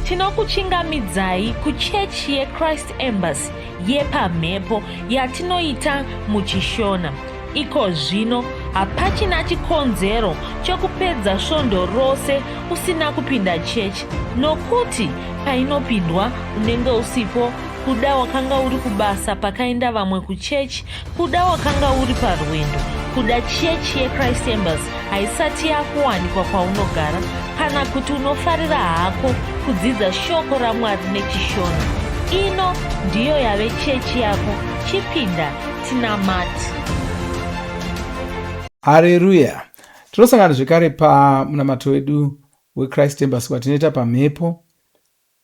Tinokuchingamidzai kuchechi yeChrist Embassy yepamhepo yatinoita muchiShona. Iko zvino hapachina chikonzero chokupedza svondo rose usina kupinda chechi nokuti painopindwa unenge usipo kuda wakanga uri kubasa pakaenda vamwe kuchechi kuda wakanga uri parwendo kuda chechi yechrist embassy haisati yakuwanikwa kwaunogara kana kuti unofarira hako kudzidza shoko ramwari nechishona ino ndiyo yave chechi yako chipinda tinamati hareruya tinosangana zvekare pamunamato wedu wechrist embassy watinoita pamhepo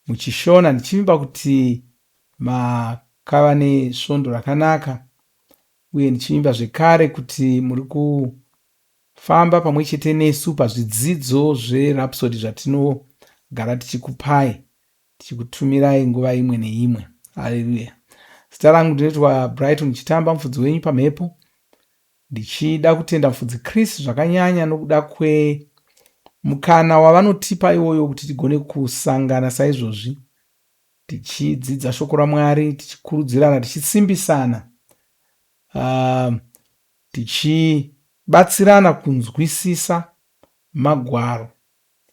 muchishona ndichivimba kuti makava nesvondo rakanaka uye ndichivimba zvekare kuti muri kufamba pamwe chete nesu pazvidzidzo zverapsody zvatinogara tichikupai tichikutumirai nguva imwe neimwe haleluya zita rangu ndinoitwa brighton chitamba mufudzi wenyu pamhepo Ndichida kutenda Mufudzi Chris zvakanyanya nokuda kwemukana wavanotipa iwoyo kuti tigone kusangana saizvozvi tichidzidza shoko raMwari, tichikurudzirana, tichisimbisana, tichibatsirana kunzwisisa magwaro,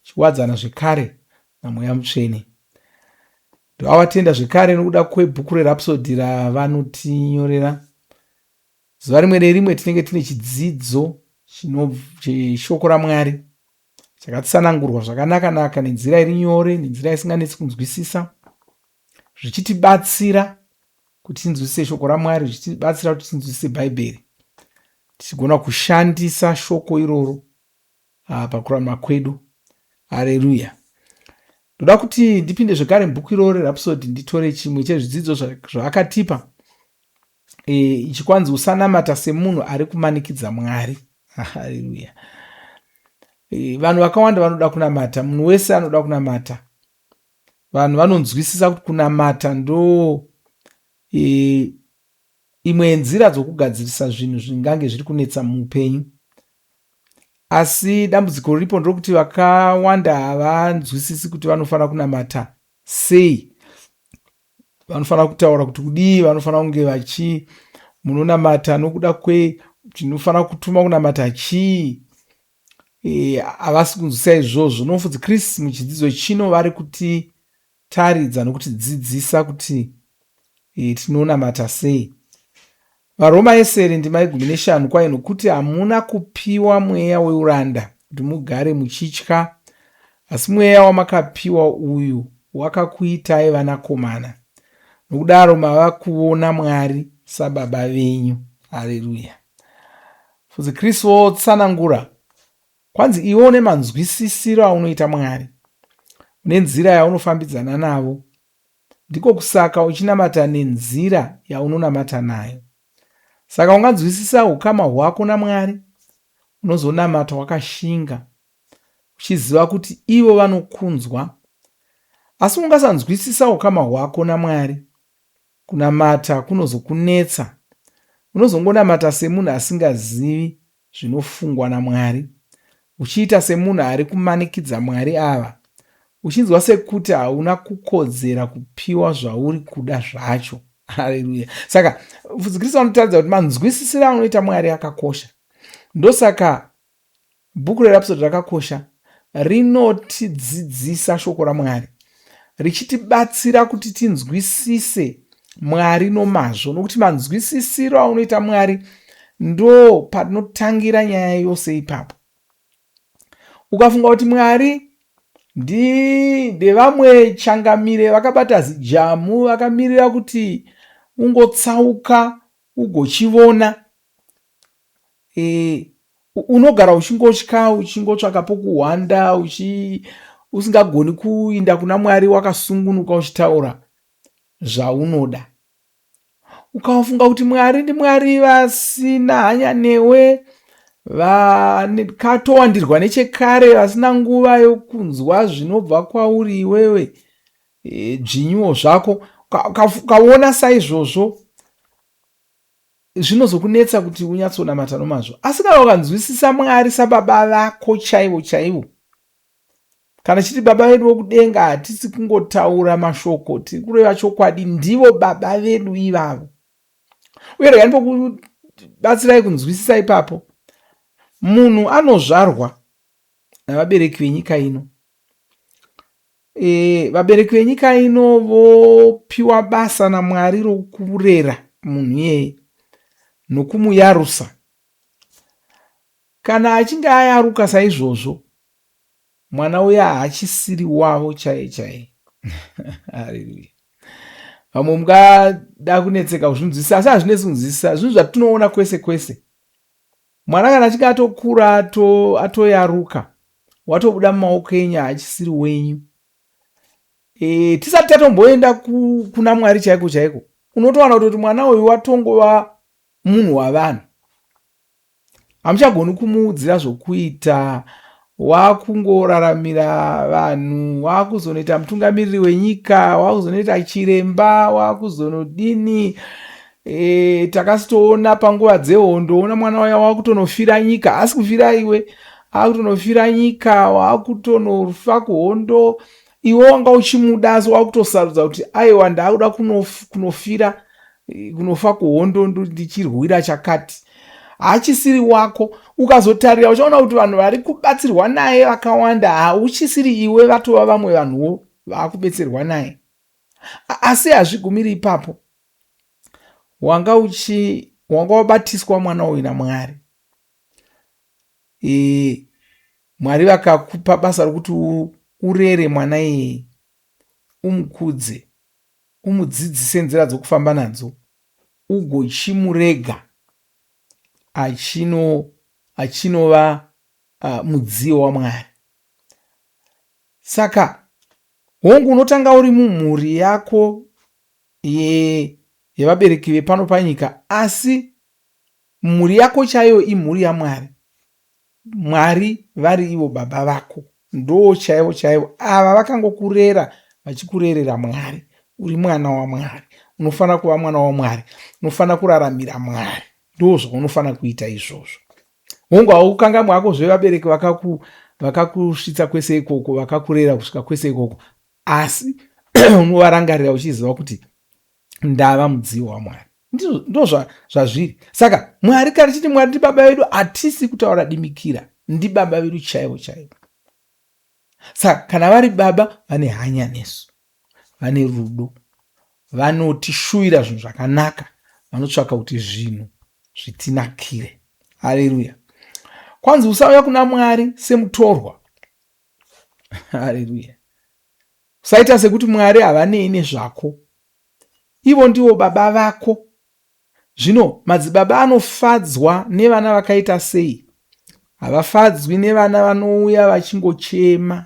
tichiwadzana zvekare naMweya Mutsvene. Ndoavatenda zvekare nokuda kwebhuku reRhapsody ravanotinyorera. Zuva rimwe nerimwe tinenge tine chidzidzo cheshoko raMwari chakatsanangurwa zvakanaka-naka nenzira iri nyore, nenzira isinganetsi kunzwisisa, zvichitibatsira kuti tinzwisise shoko raMwari, zvichitibatsira kuti tinzwisise Bhaibheri, tichigona kushandisa shoko iroro ah, pakurarama kwedu. Hareruya! Ndoda kuti ndipinde zvekare mubhuku iroro reRhapsody nditore chimwe chezvidzidzo zvaakatipa e, ichi kwanzi usanamata semunhu ari kumanikidza Mwari. Haleluya! E, vanhu vakawanda vanoda kunamata, munhu wese anoda kunamata. Vanhu vanonzwisisa kuti kunamata ndo e, imwe yenzira dzokugadzirisa zvinhu zvingange zviri kunetsa muupenyu. Asi dambudziko riripo nderokuti vakawanda havanzwisisi kuti vanofanira kunamata sei vanofanira kutaura kuti kudii vanofanira kunge vachi munonamata nokuda kwe tinofanira kutuma kunamata chii e, havasi kunzwisa izvozvo nomufudzi chris muchidzidzo chino vari kutitaridza nokutidzidzisa kuti e, tinonamata sei VaRoma yesere ndima yegumi neshanu kwaye nokuti hamuna kupiwa mweya weuranda kuti mugare muchitya, asi mweya wamakapiwa uyu wakakuitai vanakomana, nokudaro mava kuona Mwari sababa venyu. Haleluya! Mufudzi Chris wotsanangura kwanzi iwe une manzwisisiro aunoita Mwari, une nzira yaunofambidzana navo, Ndiko kusaka uchinamata nenzira yaunonamata nayo. Saka unganzwisisa ukama hwako naMwari, unozonamata wakashinga, uchiziva kuti ivo vanokunzwa. Asi ungasanzwisisa ukama hwako naMwari, kunamata kunozokunetsa. Unozongonamata semunhu asingazivi zvinofungwa naMwari, uchiita semunhu ari kumanikidza Mwari ava, uchinzwa sekuti hauna kukodzera kupiwa zvauri kuda zvacho. Haleluya! Saka mufudzi Kristu anotaridza kuti manzwisisiro anoita Mwari akakosha. Ndosaka bhuku reRhapsody rakakosha, rinotidzidzisa shoko raMwari richitibatsira kuti tinzwisise Mwari nomazvo, nokuti manzwisisiro aunoita Mwari ndo panotangira nyaya yose ipapo. Ukafunga kuti Mwari ndi ndevamwe changamire vakabata zijamu vakamirira kuti ungotsauka ugochivona e, unogara uchingotya uchingotsvaka pokuhwanda uchi usingagoni kuinda kuna Mwari wakasungunuka uchitaura zvaunoda. Ukafunga kuti Mwari ndiMwari vasina hanya newe, vakatowandirwa nechekare, vasina nguva yokunzwa zvinobva kwauri iwewe, e, dzvinyuwo zvako. Ukaona saizvozvo zvinozokunetsa kuti unyatsonamata nomazvo. Asi kana ukanzwisisa Mwari sababa vako chaivo chaivo, Kana chiti Baba vedu vokudenga, hatisi kungotaura mashoko, tiri kureva chokwadi. Ndivo Baba vedu ivavo. Uye rega ndimbokubatsirai kunzwisisa ipapo. Munhu anozvarwa navabereki venyika ino. E, vabereki venyika ino vopiwa basa naMwari rokurera munhu iyeye nokumuyarusa. Kana achinge ayaruka saizvozvo, mwana uya haachisiri wavo chaiye chaiye. Haleluya. Vamwe mungada kunetseka kuzvinzwisisa, asi hazvinetsi kunzwisisa. Zvinhu zvatinoona kwese kwese. Mwana kana achinge atokura ato, atoyaruka, watobuda mumaoko enyu, haachisiri wenyu. E, tisati tatomboenda ku, kuna Mwari chaiko chaiko, unotowana kutoti mwana uyu watongova munhu wavanhu. Hamuchagoni kumuudzira zvokuita, wakungoraramira vanhu, wakuzonoita mutungamiriri wenyika, wakuzonoita chiremba, wakuzonodini. E, takasitoona panguva dzehondo, ona mwana uya wakutonofira nyika, asi kufira iwe, akutonofira nyika, wakutonofa kuhondo. Iwe wanga uchimuda, asi wakutosarudza kuti aiwa, ndakuda kunofira kunofa kuhondo ndichirwira chakati. Haachisiri wako. Ukazotarira uchaona kuti vanhu vari kubatsirwa naye vakawanda, hauchisiri iwe, vatova vamwe vanhuwo vaakubetserwa naye. Asi hazvigumiri ipapo. Wanga uchi wanga wabatiswa mwana uyu naMwari. E, Mwari vakakupa basa rokuti urere mwana iyeye, umukudze, umudzidzise nzira dzokufamba nadzo, ugochimurega achino achinova mudziyo waMwari. Saka hongu unotanga uri mumhuri yako yevabereki vepano panyika, asi mhuri yako chaiyo imhuri yaMwari. Mwari vari ivo baba vako, ndo chaivo chaivo ava vakangokurera vachikurerera Mwari. Uri mwana waMwari, unofanira kuva mwana waMwari, unofanira kuraramira Mwari. Ndo zvaunofanira kuita izvozvo. Hongu, haukangamwi hako zvevabereki vakakusvitsa kwese ikoko, vakakurera kusvika kwese ikoko, asi unovarangarira uchiziva kuti ndava mudziyo waMwari. Ndo zvazviri. Saka Mwari, kana tichiti Mwari ndibaba vedu, hatisi kutaura dimikira, ndibaba vedu chaivo chaivo. Saka kana vari baba, vane hanya nesu, vane rudo, vanotishuvira zvinhu zvakanaka, vanotsvaka kuti zvinhu zvitinakire. Haleluya. Kwanzi usauya kuna Mwari semutorwa. Haleluya. Usaita sekuti Mwari havanei nezvako. Ivo ndivo baba vako. Zvino madzibaba anofadzwa nevana vakaita sei? Havafadzwi nevana vanouya vachingochema,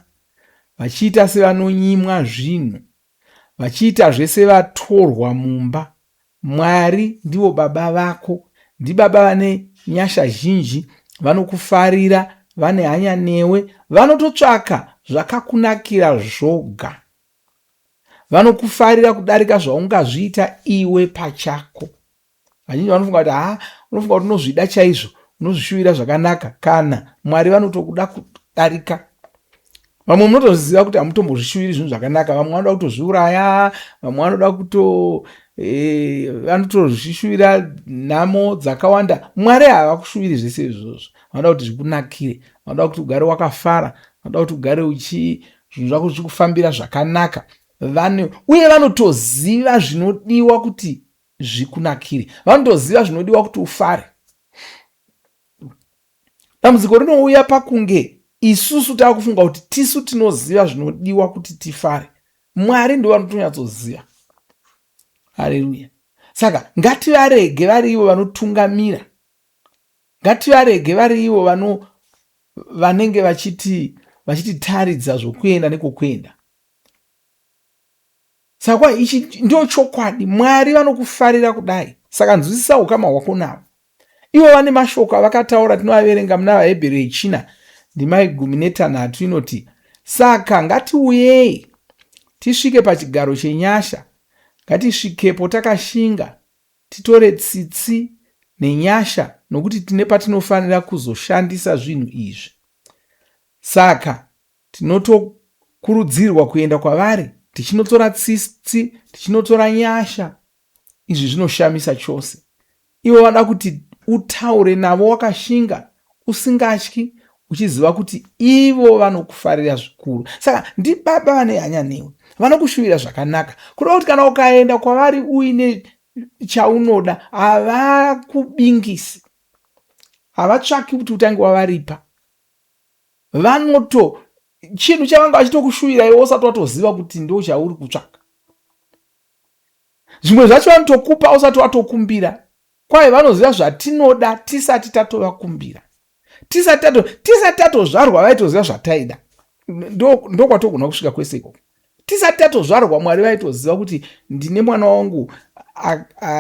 vachiita sevanonyimwa zvinhu, vachiitazve sevatorwa mumba. Mwari ndivo baba vako. Ndibaba vane nyasha zhinji, vanokufarira, vane hanya newe, vanototsvaka zvakakunakira zvoga. Vanokufarira kudarika zvaungazviita iwe pachako. Vazhinji vanofunga kuti ha, unofunga kuti unozvida chaizvo, unozvishuvira zvakanaka. Kana Mwari vanotokuda kudarika. Vamwe munotoziva kuti hamutombozvishuviri zvinhu zvakanaka. Vamwe vanoda kutozviuraya, vamwe vanoda kuto e, vanotozvishuvira nhamo dzakawanda. Mwari havakushuviri zvese izvozvo. Vanoda kuti zvikunakire, vanoda kuti ugare wakafara, vanoda kuti ugare uchi zvinhu zvako zvichikufambira zvakanaka. Vane uye vanotoziva zvinodiwa kuti zvikunakire, vanotoziva zvinodiwa kuti ufare. Dambudziko rinouya pakunge isusu taakufunga kuti tisu tinoziva zvinodiwa kuti tifare. Mwari ndivo vanotonyatsoziva. Haleluya. Saka ngativarege vari ivo vanotungamira, ngativarege vari ivo vano vanenge vachiti vachititaridza zvokuenda nekokuenda. Saka ichi ndo chokwadi, Mwari vanokufarira kudai. Saka nzwisisa ukama hwako navo. Ivo vane mashoko avakataura, tinoaverenga muna vaHebheru yechina ndima yegumi netanhatu inoti, Saka ngatiuyei tisvike pachigaro chenyasha, ngatisvikepo takashinga, titore tsitsi nenyasha, nokuti tine patinofanira kuzoshandisa zvinhu izvi. Saka tinoto Tinokurudzirwa kuenda kwavari tichinotora tsitsi, tichinotora nyasha. Izvi zvinoshamisa chose. Ivo vada kuti utaure navo wakashinga, usingatyi, uchiziva kuti ivo vanokufarira zvikuru. Saka ndibaba vane hanya newe, vanokushuvira zvakanaka. Kureva kuti kana ukaenda kwavari uine chaunoda, havakubingisi, havatsvaki kuti utange wavaripa. Vanoto chinhu chavanga vachitokushuvira iwe usati watoziva kuti ndo chauri kutsvaka. Zvimwe zvacho vanotokupa usati watokumbira. Kwai vanoziva zvatinoda tisati tatovakumbira, tisati tatozvarwa vaitoziva zvataida. Ndokwatogona kusvika kwese ikoko. Tisati tatozvarwa Mwari vaitoziva kuti ndine mwana wangu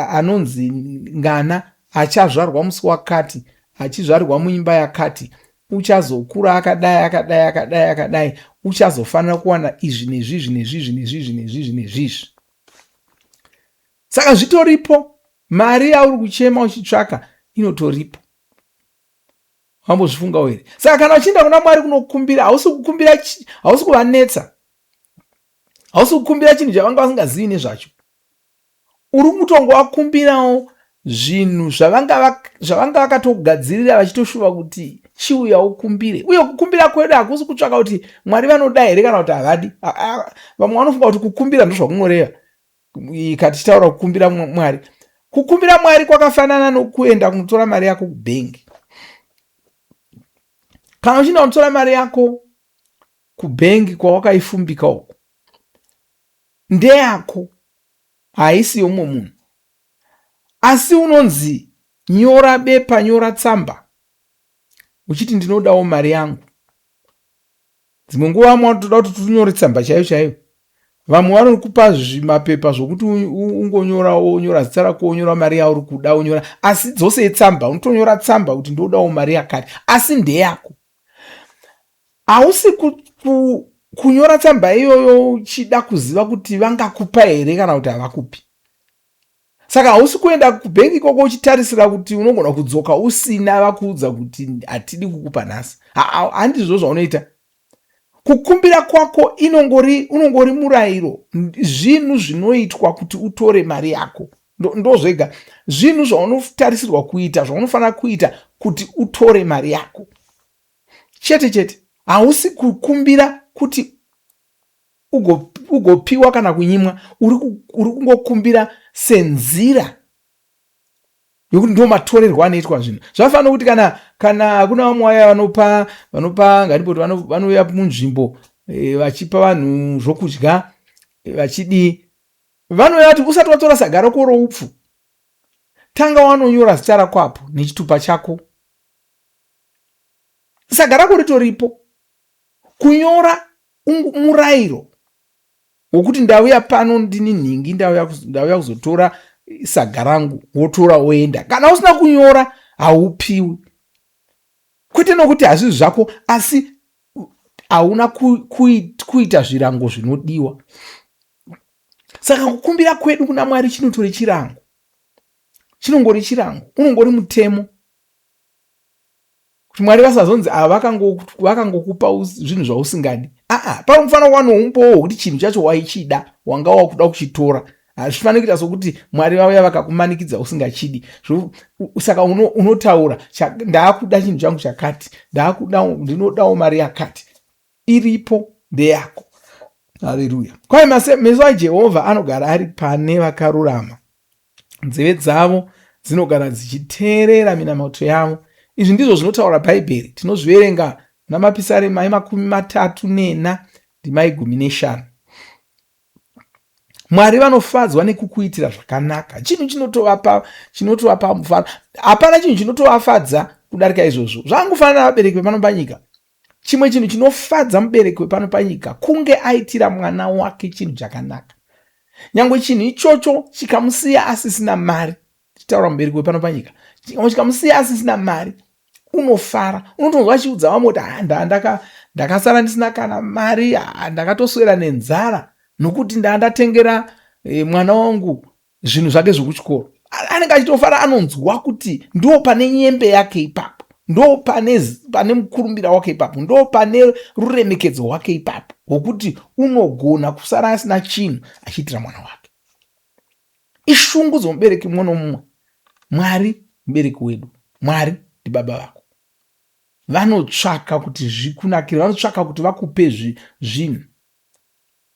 anonzi ngana, achazvarwa musi wakati, achizvarirwa muimba yakati, uchazokura akadai akadai akadai akadai, uchazofanira kuwana izvi nezvizvi nezvizvi nezvizvi nezvizvi nezvizvi. Saka zvitoripo. Mari yauri kuchema uchitsvaka inotoripo. Wambozvifungawo here? Saka kana uchienda kuna Mwari kunokumbira, hausi kukumbira, hausi kuvanetsa, hausi kukumbira chinhu chavanga vasingazivi nezvacho. Uri kutongovakumbirawo zvinhu zvavanga vakatogadzirira vachitoshuva kuti chiuya ukumbire. Uye kukumbira kwedu hakusi kutsvaka kuti Mwari vanoda here kana kuti havadi. Vamwe vanofunga kuti kukumbira ndozvakunoreva. Katichitaura kukumbira Mwari, kukumbira Mwari kwakafanana nokuenda kunotora mari yako kubhengi. Kana uchienda kunotora mari yako kubhengi kwawakaifumbika uko, ndeyako, haisi yomumwe munhu. Asi unonzi nyora bepa, nyora tsamba uchiti ndinodawo mari yangu. Dzimwe nguva vamwe vanotoda kuti tinyore tsamba chaiyo chaiyo. Vamwe vanokupa zvimapepa zvokuti ungonyora, wonyora zita rako, wonyora mari yauri kuda, wonyora, asi dzose itsamba. Unotonyora tsamba kuti ndodawo mari yakati, asi ndeyako. Hausi kunyora tsamba iyoyo uchida kuziva kuti vangakupa here kana kuti havakupi. Saka hausi kuenda kubhengi ikoko uchitarisira kuti unogona kudzoka usina vakuudza kuti hatidi kukupa nhasi. Handizvo zvaunoita. Kukumbira kwako inongori, unongori murayiro, zvinhu zvinoitwa kuti utore mari yako. Ndozvega zvinhu zvaunotarisirwa kuita, zvaunofanira kuita kuti utore mari yako chete chete. Hausi kukumbira kuti ugopiwa kana kunyimwa. Uri kungokumbira senzira yokuti ndo matorerwo anoitwa zvinhu. Zvafanira kuti kana kuna vamwe vaya vanopa ngatimboti vanouya munzvimbo vachipa vanhu zvokudya, vachidii, vanouya vati usati watora saga rako roupfu, tanga wanonyora zita rako apo nechitupa chako. Saga rako ritoripo. Kunyora murayiro wokuti ndauya pano ndini nhingi, ndauya kuzotora saga rangu, wotora woenda. Kana usina kunyora haupiwi. Kwete nokuti hazvisi zvako, asi hauna kuita zvirango zvinodiwa. Saka kukumbira kwedu kuna Mwari chinotori chirango, chinongori chirango, unongori mutemo kuti Mwari vasazonzi ava vakangokupa zvinhu zvausingadi. Aa, panofanira kuva noumbowo hwekuti chinhu chacho waichida, wanga wakuda kuchitora. Hazvifaniri kuita sokuti Mwari vauya vakakumanikidza usingachidi. Saka unotaura, ndaakuda chinhu changu chakati, ndinodawo mari yakati, iripo ndeyako. Haleluya. Kwai meso aJehovha anogara ari pane vakarurama, nzeve dzavo dzinogara dzichiteerera minamato yavo. Izvi ndizvo zvinotaura Bhaibheri. Tinozviverenga muna Mapisarema 34 ndima 15. Mwari vanofadzwa nekukuitira zvakanaka. Chinhu chinotovapa mufaro. Hapana chinhu chinotovafadza kudarika izvozvo. Zvangofanana navabereki vepano panyika. Chimwe chinhu chinofadza mubereki wepano panyika kunge aitira mwana wake chinhu chakanaka. Nyangwe chinhu ichocho chikamusiya asisina mari, tichitaura mubereki wepano panyika, chikamusiya asisina mari, unofara. Unotonzwa achiudza vamwe kuti ndakasara ndisina kana mari, ndakatoswera nenzara nokuti ndatengera mwana wangu zvinhu zvake zvekuchikoro. Anenge achitofara, anonzwa kuti ndo pane nyembe yake ipapo, ndo pane mukurumbira wake ipapo, ndo pane ruremekedzo hwake ipapo. hwokuti unogona kusara asina chinhu achiitira mwana wake. Ishungu dzomubereki mumwe nomumwe. Mwari mubereki wedu, Mwari ndibaba vako. Vanotsvaka kuti zvikunakire, vanotsvaka kuti vakupe zvinhu.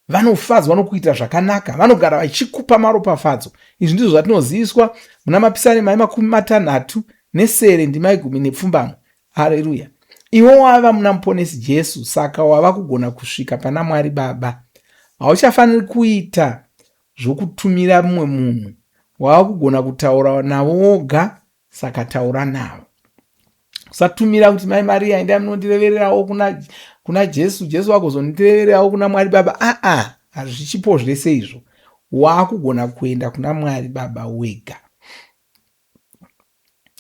Vanofadzwa nokuita zvakanaka, vanogara vachikupa maropafadzo. Izvi ndizvo zvatinoziviswa muna Mapisarema emakumi matanhatu nesere ndima yegumi nepfumbamwe. Hareruya! Iwe wava muna Muponesi Jesu, saka wava kugona kusvika pana Mwari Baba. Hauchafaniri kuita zvokutumira mumwe munhu. Wava kugona kutaura navo woga, saka taura navo. Usatumira kuti mai Maria endai munondirevererawo kuna, kuna Jesu, Jesu agozondirevererawo kuna Mwari Baba. Aa, hazvichipo zvese izvo. Waakugona kuenda kuna Mwari Baba wega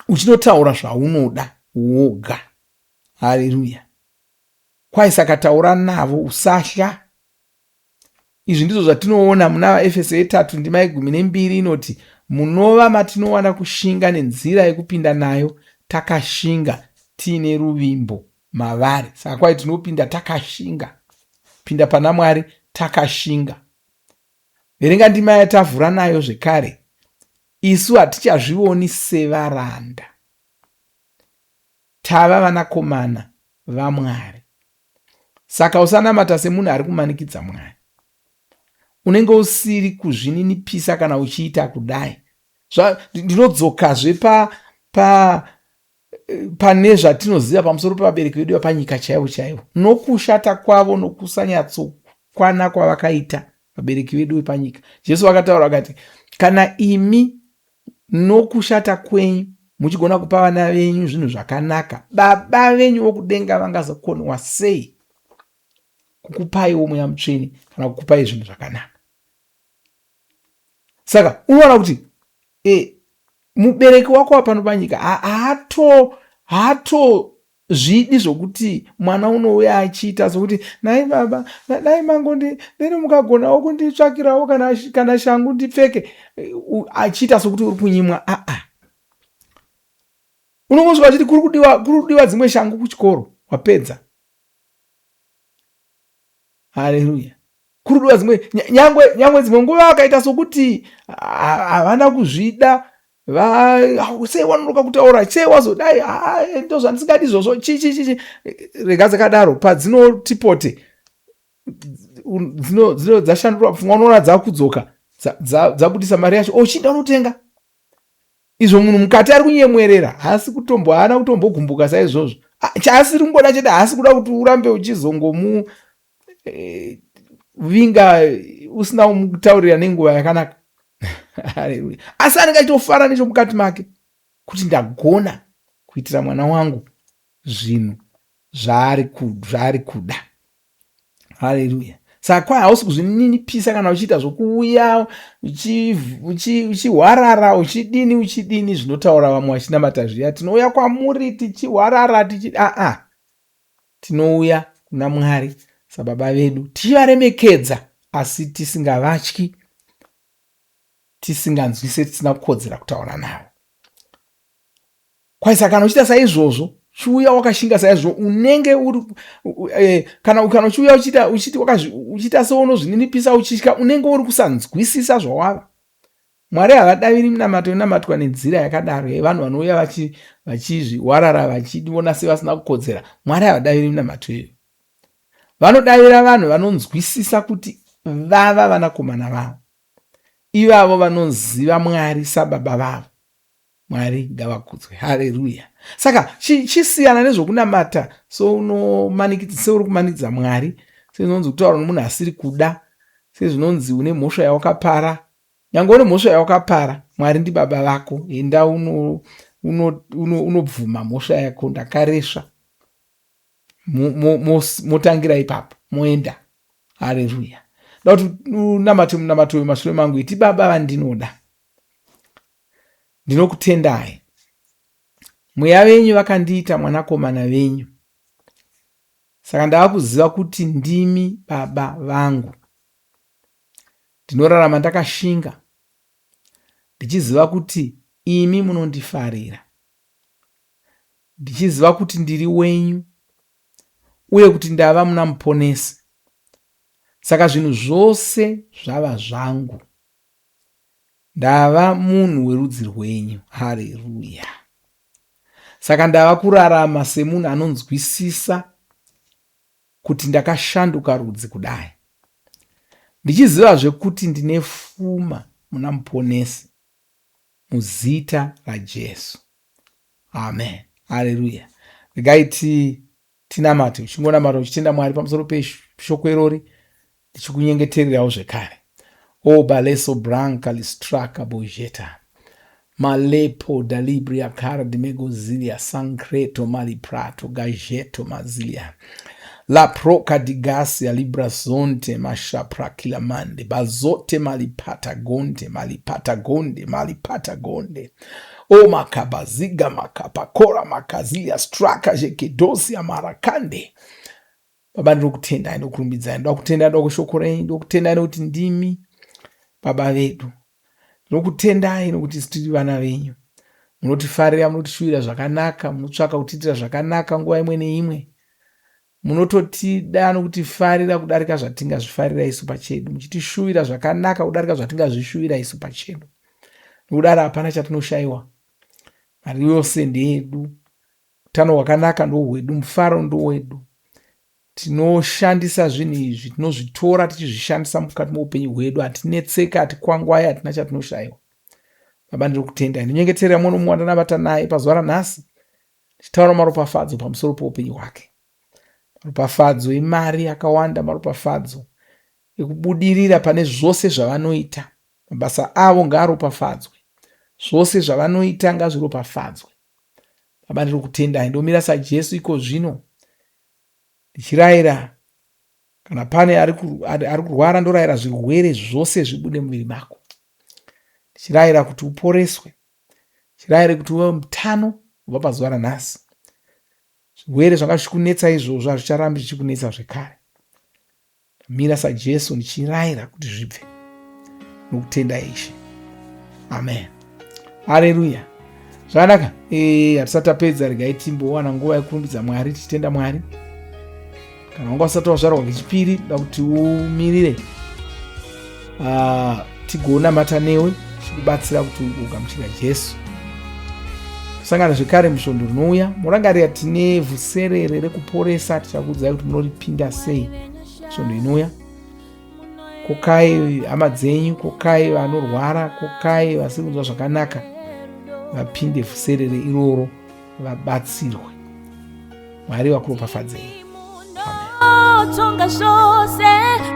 uchinotaura zvaunoda woga. Haleluya! Kwai saka taura navo, usahla. Izvi ndizvo zvatinoona muna vaEfeso yetatu ndima yegumi nembiri inoti, Munova matinowana kushinga nenzira yekupinda nayo takashinga tiine ruvimbo mavari. Saka kwai tinopinda takashinga, pinda pana Mwari takashinga. Verenga ndima yatavhura nayo zvekare. Isu hatichazvioni sevaranda. Tava vanakomana vaMwari. Saka usanamata semunhu ari kumanikidza Mwari. Unenge usiri kuzvininipisa kana uchiita kudai. Ndinodzokazve pa, pa, pane zvatinoziva pamusoro pevabereki vedu vapanyika chaivo chaivo nokushata kwavo nokusanyatsokwana kwavakaita vabereki vedu vepanyika. Jesu vakataura vakati, kana imi nokushata kwenyu muchigona kupa vana venyu zvinhu zvakanaka, Baba venyu vokudenga vangazokoniwa sei kukupaiwo Mweya Mutsvene kana kukupai zvinhu zvakanaka? Saka unoona kuti e, mubereki wako wapano panyika haato haato zvidi zvokuti mwana unouya achiita sokuti nhai baba dai mangondi deno mukagonawo kunditsvakirawo kana, kana shangu ndipfeke, achiita sokuti uri kunyimwa. Aa, unongosvika achiti kuri kudiwa, kuri kudiwa dzimwe shangu kuchikoro, wapedza. Haleluya. Kuri kudiwa dzimwe, nyangwe nyangwe dzimwe nguva vakaita sokuti havana kuzvida, sei wanonoka kutaura, sei wazodai, ndozvandisingadi izvozvo, chi chi chi, rega dzakadaro. Padzinotipote dzino dzashandurwa pfungwa, unoona dzakudzoka dzabudisa mari yacho, ochinda unotenga izvo. Munhu mukati ari kunyemwerera, haasi kutombo, haana kutombogumbuka saizvozvo. Chaasiri kungoda chete, haasi kuda kuti urambe uchizongomu eh, vinga usina kumutaurira nenguva yakanaka. Haleluya. Asi anenge achitofara nechomukati make kuti ndagona kuitira mwana wangu zvinhu zvaari kuda. Haleluya. Saka kwai hausi kuzvininipisa kana uchiita zvokuuya uchihwarara uchidini uchidini zvinotaura vamwe vachinamata zviya, tinouya kwamuri tichihwarara tichi aa, tinouya kuna Mwari sababa vedu tichivaremekedza, asi tisingavatyi, tisinganzwise tisina kukodzera kutaura navo. Kwai saka kana uchiita saizvozvo, chiuya wakashinga saizvozvo, unenge uri eh, kana kana uchiuya uchiita uchiti uchiita seunozvininipisa uchitya, unenge uri kusanzwisisa zvawava. Mwari havadaviri minamato inonamatwa nenzira yakadaro yevanhu vanouya vachizviwarara vachiona sevasina kukodzera. Mwari havadaviri minamato iyoyo. Vanodavira vanhu vanonzwisisa kuti vava vanakomana vavo, ivavo vanoziva Mwari sababa vavo. Mwari ngavakudzwe. Haleluya. Saka chisiyana nezvokunamata sounomanikidza, seuri kumanikidza Mwari, sezvinonzi kutaura nomunhu asiri kuda, sezvinonzi une mhosva yawakapara. Nyange une mhosva yawakapara, Mwari ndibaba vako. Enda unobvuma uno, uno, uno mhosva yako, ndakaresva. Motangira ipapo moenda. Haleluya. Da kuti unamate munamato uyu mashure mangu. Iti, Baba vandinoda, ndinokutendai. Mweya venyu vakandiita mwanakomana venyu, saka ndava kuziva kuti ndimi baba vangu. Ndinorarama ndakashinga ndichiziva kuti imi munondifarira, ndichiziva kuti ndiri wenyu uye kuti ndava muna Muponesi. Saka zvinhu zvose zvava zvangu. Ndava munhu werudzi rwenyu. Hareruya. Saka ndava kurarama semunhu anonzwisisa kuti ndakashanduka rudzi kudai. Ndichizivazve kuti ndine fuma muna Muponesi muzita raJesu. Amen. Haleluya. Regai ti tinamate uchingonamata uchitenda Mwari pamusoro peshoko irori ndichikunyengetererawo zvekare. O baleso branca listraka bojeta malepo dalibria card megozilia sancreto maliprato gajeto mazilia la proca digasia librazonte mashaprakilamande bazote malipatagonde malipatagonde malipatagonde o makabaziga makapakora makazilia straka jekedosia marakande. Baba, ndinokutendai, ndokurumbidzai, ndoda kutendai ndoda kushoko renyu, ndokutendai nekuti ndimi baba vedu. Ndinokutendai nekuti isu tiri vana venyu. Munotifarira, munotishuwira zvakanaka, munotsvaka kutiitira zvakanaka nguva imwe neimwe. Munototida nokutifarira kudarika zvatingazvifarira isu pachedu, muchitishuvira zvakanaka kudarika zvatingazvishuvira isu pachedu. Nokudaro hapana chatinoshaiwa. Mari yose ndeyedu, utano hwakanaka ndohwedu, mufaro ndowedu. Tinoshandisa zvinhu izvi, tinozvitora tichizvishandisa mukati meupenyu hwedu. Hatinetseka, hatikwangwai, hatina chatinoshaiwa. Baba, ndiri kutenda, ndinyengeterera mumwe nomumwe wandanabata naye pazuva ranhasi, ndichitaura maropafadzo pamusoro peupenyu hwake, maropafadzo emari akawanda, maropafadzo ekubudirira pane zvose zvavanoita. Mabasa avo ngaaropafadzwe, zvose zvavanoita ngazviropafadzwe. Baba, ndiri kutendai, ndomira saJesu iko zvino ndichirayira kana pane ari kurwara, ndorayira zvirwere zvose zvibude muviri mako, ndichirayira kuti uporeswe, ndichirayira kuti uve mutano kubva pazuva ranhasi. Zvirwere zvanga zvichikunetsa izvozvo hazvicharambi zvichikunetsa zvekare. Mira saJesu ndichirayira kuti zvibve nokutenda Ishe. Amen. Haleluya. Zvakanaka. Eh, hatisati tapedza, regai timbowana nguva yekurumbidza Mwari tichitenda Mwari. Kana wanga usati wazvarwa kechipiri, da kuti umirire tigonamata newe tichikubatsira kuti ugamuchira Jesu. Tosangana zvekare musvondo rinouya. Murangarira tine vhuserere rekuporesa, tichakuudzai kuti munoripinda sei svondo inouya. Kokai hama dzenyu, kokai vanorwara, kokai vasiri kunzwa zvakanaka, vapinde vhuserere iroro vabatsirwe. Mwari vakuropafadzei. Tonga zvose,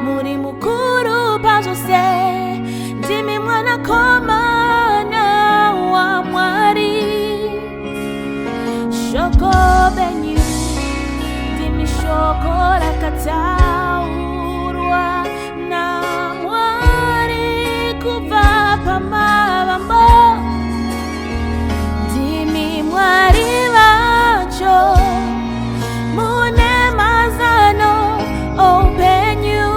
muri mukuru pazvose, ndimi mwanakomana waMwari. Shoko benyu ndimi shoko rakataurwa naMwari kubva pamavambo. Ndimi Mwari vacho, mune mazano oupenyu.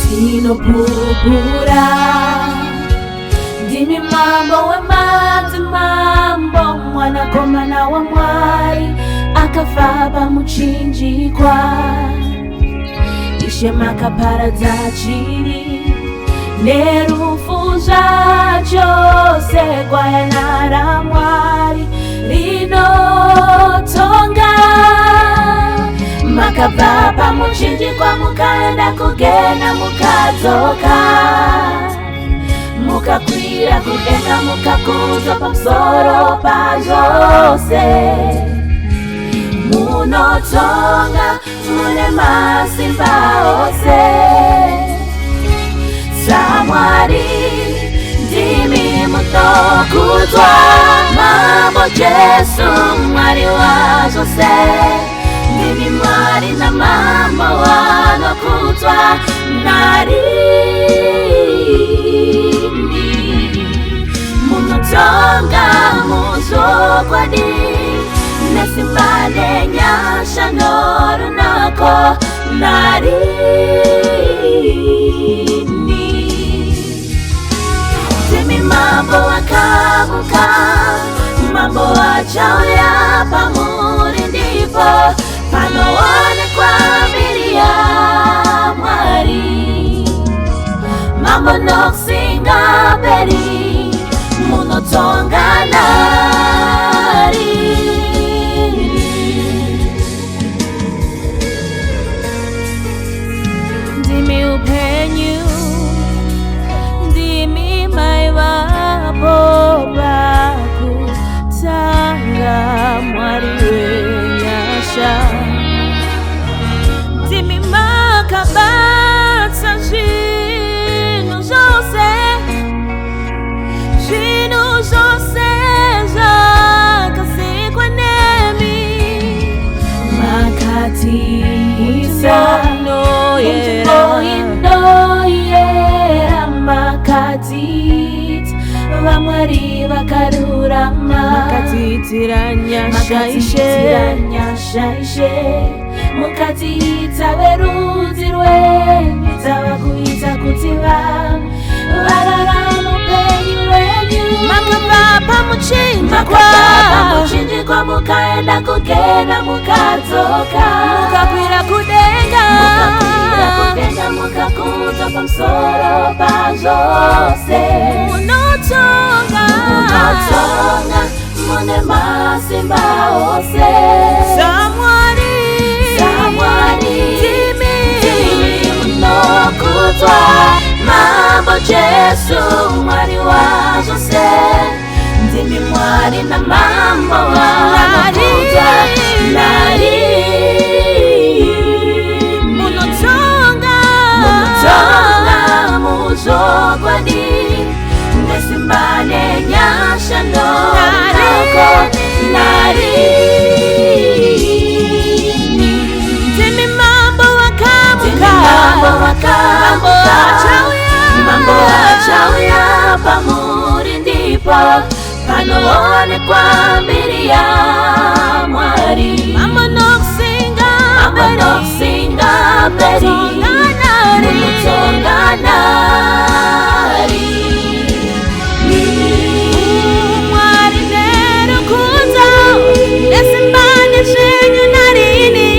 Tinopupura ndimi mambo wemadzimambo, mwanakomana waMwari akafa pamuchinjikwa. Ishe makaparadza chivi nerufu zvacho segwayana raMwari rinotonga. Makabva pamuchinjikwa mukaenda kugena mukadzoka, mukakwira kudenga mukakudzwa pamusoro pazvose. Munotonga mune masimba ose, saMwari ndimi munokudzwa. Mambo Jesu, Mwari wazvose, ndimi Mwari namambo wanokudzwa narini. Munotonga muzvokwadi nesimba nenyasha norunako narini. Ndimi mambo wakamuka, mambo achauya, pamuri ndipo panoonekwa mbiri yaMwari. Mambo nokusingaperi, munotonga narini. Ndimi upenyu, ndimi maivapo pakutanga, Mwari wenyasha. Ndimi makabata zvinhu zvose, zvinhu zvose zvakasikwa nemi. Makatiisa Munoyera. Inoyera, makatiita vamwari vakarurama. Makatiitira nyasha, Ishe. Makatiitira nyasha, Ishe, mukatiita verudzi rwenyu, tava kuita kuti vanhu vararama upenyu hwenyu. Makabva pamuchinjikwa. Makabva pamuchinjikwa, mukaenda kugena, mukadzoka, mukakwira kudenga, mukakwira kudenga, mukakudzwa pamusoro pazvose. Munotonga. Munotonga, mune masimba ose. SaMwari. SaMwari. Ndimi. Ndimi munokudzwa, Mambo Jesu, Mwari wazvose. Ndimi Mwari namambo vanokudzwa narini. Munotonga. Munotonga muzvokwadi, nesimba nenyasha norunako narini. Ndimi Mambo Ndimi wakamuka. Mambo wakamuka. Achauya. Mambo achauya. Pamuri ndipo panoonekwa mbiri yaMwari. Mambo nokusinga. Mambo nokusingaperi. Munotonga Munotonga narini. narini. Mwari nerukudzo nesimba nezvenyu narini.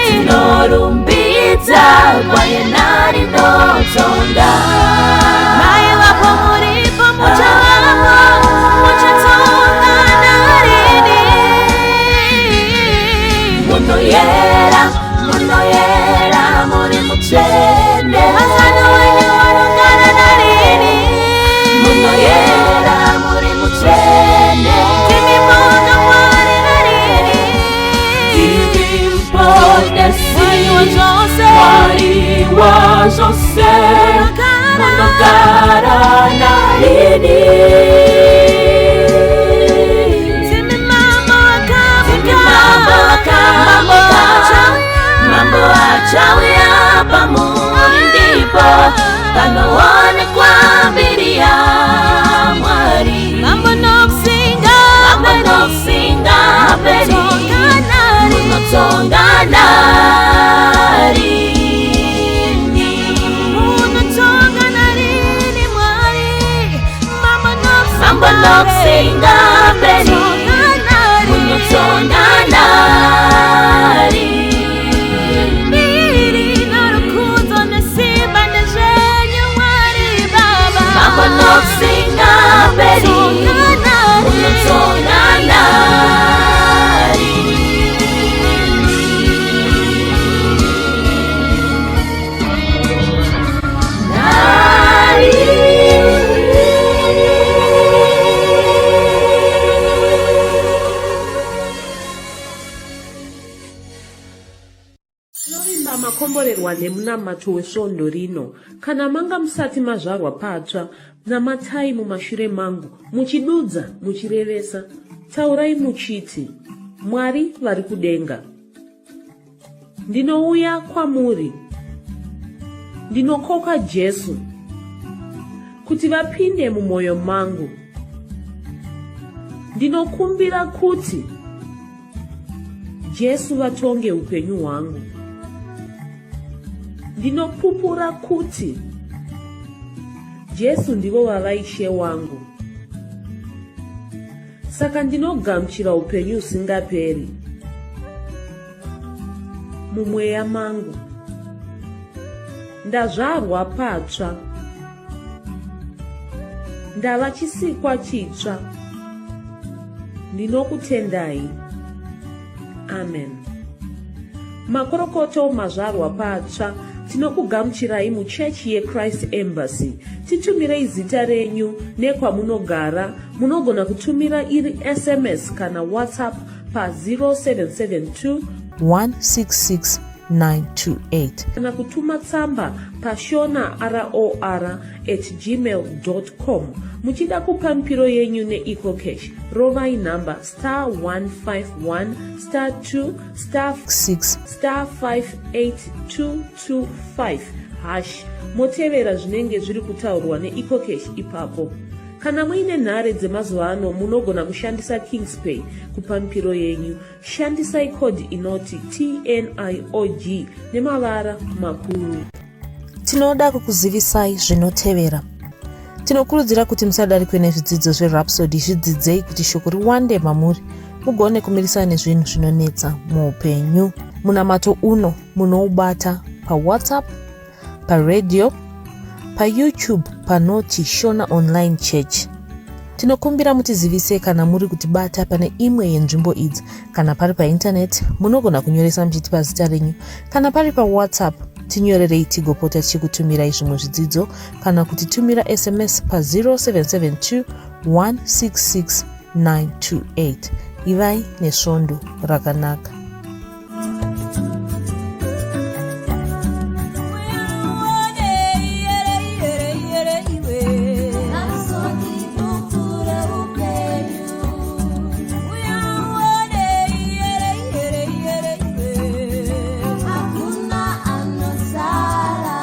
Tinorumbidza kwaye narinotonga. Maivapo, muripo, muchavapo, muchatonga narini. Munoyera, munoyera, muri mutsvene. Mazano wenyu vanogara narini. Munoyera, muri mutsvene. Ndimi moga Mwari narini. Ndimi muponesi. Mwari wazvose. Mwari wazvose. Munogara. Munogara narini. Ndimi Mambo Ndimi wakamuka. Mambo wakamuka. Achauya. Mambo achauya. Pamuri ndipo panoonekwa mbiri yaMwari. Mambo nokusinga. Mambo nokusingaperi. Munotonga Munotonga narini. narini. Munotonga narini, Mwari. Mambo Mambo nokusingaperi. Munotonga narini. Munotonga narini. Mbiri norukudzo nesimba ndezvenyu, Mwari Baba. Mambo nokusingaperi. Munotonga narini. Munotonga narini. Tinovimba makomborerwa nemunamato wesvondo rino. Kana manga musati mazvarwa patsva, namatai mumashure mangu, muchidudza, muchirevesa. Taurai muchiti, Mwari vari kudenga, ndinouya kwamuri. Ndinokoka Jesu kuti vapinde mumwoyo mangu. Ndinokumbira kuti Jesu vatonge upenyu hwangu. Ndinopupura kuti Jesu ndivo vava Ishe wangu. Saka ndinogamuchira upenyu husingaperi mumweya mangu. Ndazvarwa patsva. Ndava chisikwa chitsva. Ndinokutendai. Amen. Makorokoto mazvarwa patsva. Tinokugamuchirai muchechi yeChrist Embassy. Titumirei zita renyu nekwamunogara. Munogona kutumira iri SMS kana WhatsApp pa 0772 166 928 kana kutuma tsamba pashona ror at gmail com. Muchida kupa mipiro yenyu neEcoCash, rovai nhamba star 151 star 2 star 6 star 58225 hash, motevera zvinenge zviri kutaurwa neEcoCash ipapo. Kana muine nhare dzemazuva ano, munogona kushandisa Kingspay kupa mipiro yenyu. Shandisai code inoti TNIOG nemavara makuru. Tinoda kukuzivisai zvinotevera. Tinokurudzira kuti musadarikwe nezvidzidzo zveRhapsody. Zvidzidzei kuti shoko riwande mamuri, mugone kumirisana nezvinhu zvinonetsa muupenyu. Munamato uno munoubata paWhatsApp, paradio, paYouTube panoti Shona Online Church. Tinokumbira mutizivise kana muri kutibata pane imwe yenzvimbo idzi. Kana pari paintaneti, munogona kunyoresa muchitipa zita renyu. Kana pari paWhatsApp, tinyorerei tigopota tichikutumirai zvimwe zvidzidzo, kana kutitumira SMS pa 0772 166 928. Ivai nesvondo rakanaka. Hakuna anosara.